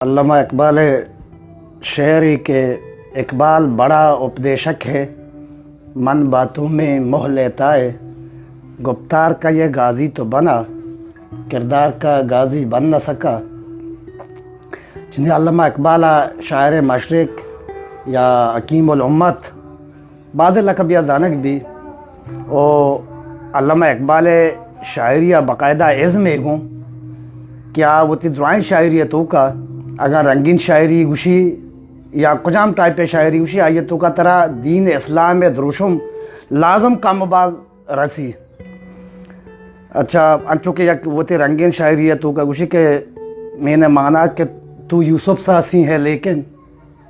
علامہ اقبال ءِ شعرے کہ اقبال بڑا اپدیشک ہے، من باتوں میں موہ لیتا ہے، گفتار کا یہ غازی تو بنا، کردار کا غازی بن نہ سکا۔ چونکہ علامہ اقبال ءَ شاعر مشرق یا حکیم الامت بازیں لقب یا زانگ بی۔ او علامہ اقبال ءِ شاعری ءَ باقاعدہ ازمے گوں کہ آ وتی درائیں شاعری ءِ توکا اگاں رنگین شاعری گوشی یا کجام ٹائپ ءِ شاعری گوشی، آئی ءِ توکا ترا دین اسلام ءِ دروشم لازم کم و باز رسی۔ اچھا، انچو کہ یک وتی رنگین شاعری ءِ توکا گوشی کہ میں نے مانا کہ تو یوسف سا سی ہے لیکن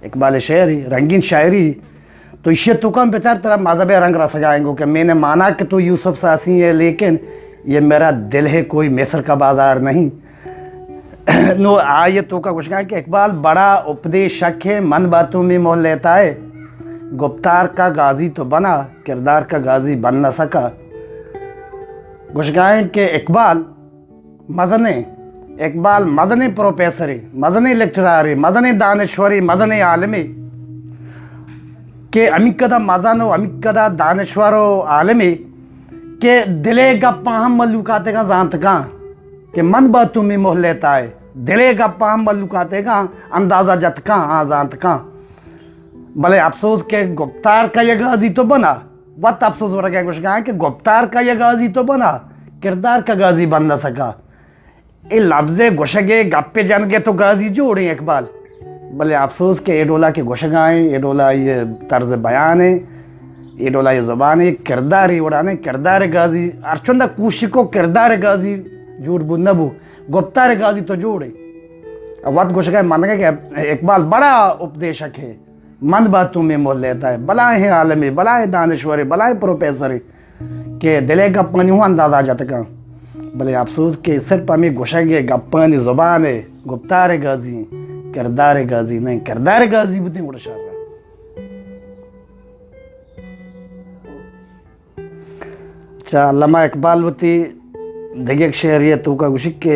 اقبال ءِ شعر ءَ، رنگین شاعری، تو ایشی ءِ توکا بچار ترا مذہب ءِ رنگ رسگا انگو کہ میں نے مانا کہ تو یوسف سا سی ہے لیکن یہ میرا دل ہے کوئی مصر کا بازار نہیں۔ نو آئی ءِ توکا گوشگا کہ اقبال بڑا اپدیشک ہے، من باتوں میں موہ لیتا ہے، گفتار کا غازی تو بنا، کردار کا غازی بن نہ سکا۔ گوشگا کہ اقبال مزنیں، اقبال مزنیں پروفیسرے، مزنیں لیکچرارے، مزنیں دانشورے، مزنیں عالمے کہ ہمینقدر مزن و ہمینقدر دانشور و عالمے کہ دل ءِ گپاں ہم مھلوک آتکاں زانتکاں کہ من باتوں میں موہ لیتا ہے، دل ءِ گپاں ہم مھلوک آتکاں اندازہ جتکاں، آ زانتکاں۔ بلے افسوس کہ گفتار کا یہ غازی تو بنا، وت افسوس ورگ ءَ گوشگا کہ گفتار کا یہ غازی تو بنا، کردار کا غازی بن نہ سکا۔ اے لبز ءِ گوشگ ءَ، گپ ءِ جنگ ءَ تو غازی جوڑیں اقبال، بلے افسوس کہ اے ڈولا کہ گوشگا ایں، اے ڈولا آئی ءِ طرز بیان ایں، اے ڈولا آئی ءِ زبان ایں، کردار اے وڑا نہ ایں، کردار غازی ہرچندا کوشش کو کردار غازی جوڑ بو نہ بو، گفتار غازی تو جوڑے۔ وت گوشگا منگا کہ اقبال بڑا اپدیشک ہے، من باتوں میں موہ لیتا ہے، بلاہیں عالمے، بلاہیں دانشورے، بلاہیں پروفیسرے کہ دل ءِ گپانی ہوں اندازہ جتکاں۔ بلے افسوس کہ صرف ہمے گوشگ ءِ گپانی زبان ءِ گفتار غازی، کردار غازی نہ ایں، کردار غازی بوتیں گڑا شر۔ اچھا، علامہ اقبال وتی دگہ یک شعرے ءِ توکا گوشی کہ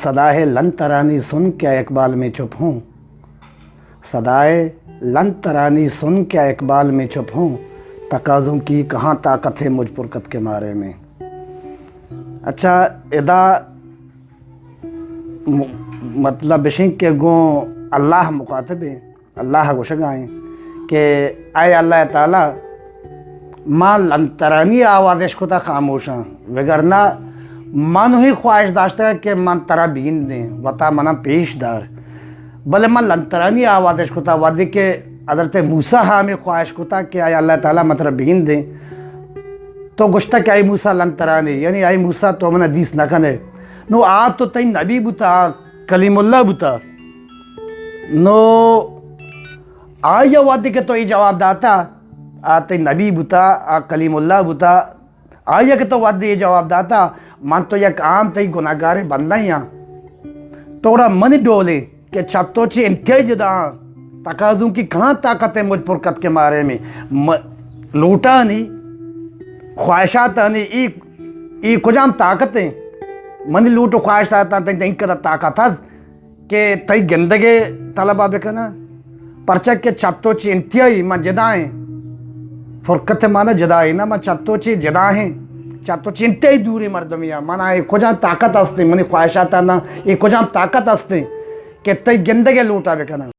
صدائے لن ترانی سن کیا اقبال میں چپ ہوں، صدائے لن ترانی سن کیا اقبال میں چپ ہوں، تقاضوں کی کہاں طاقت ہے مجھ پر کت کے مارے میں۔ اچھا، ادا م-، مطلب اشیں کہ گوں اللہ مخاطب ایں، اللہ گوشگا ایں کہ اے اللہ تعالی، ما لن ترانی آواز اشکتا خاموشاں، وگرنہ من ہی خواہش داشتہ کہ من ترا بگندیں، وتا منا پیش دار، بلے من لن ترانی آواز اشکتا۔ وہدے کہ حضرت موسی ہمے خواہش کتا کہ اے اللہ تعالی من ترا بگندیں، تو گوشتا کہ اے موسی لن ترانی، یعنی اے موسی تو منا دیست نہ کنے۔ نو آ تو تئی نبی بوتا، کلیم اللہ بوتا۔ نو آئی ءَ وہدے کہ تو اے جواب داتا، آ تئی نبی بوتا، آ کلیم اللہ بوتا، آئی ءَ کہ تو وہدے اے جواب داتا، من تو یک عام تئی گناہگاریں بندہ آں، تو گڑا منی ڈولے کہ چہ تو چہ انتہائی جدا آں، تقاضوں کی کہاں طاقت ہے مجھ پر کت کے مارے میں، م-، لوٹانی، خواہشاتانی، ای، ای کجام طاقت ہیں؟ منی لوٹ و خواہشاتاں تئی، تئی کدا طاقت ہست کہ تئی گندگ ءِ طلب ءَ بکناں؟ پرچا کہ چہ تو چہ انتہائی من جدا ایں۔ فرقت ءِ مانا جدائی نہ، من چہ تو چہ جدا ایں، چہ تو چہ انتہائی دوریں مردمے آں۔ من ءَ اے کجام طاقت ہستیں، منی خواہشاتاں اے کجام طاقت ہستیں کہ تئی گندگ ءِ لوٹ ءَ بکناں؟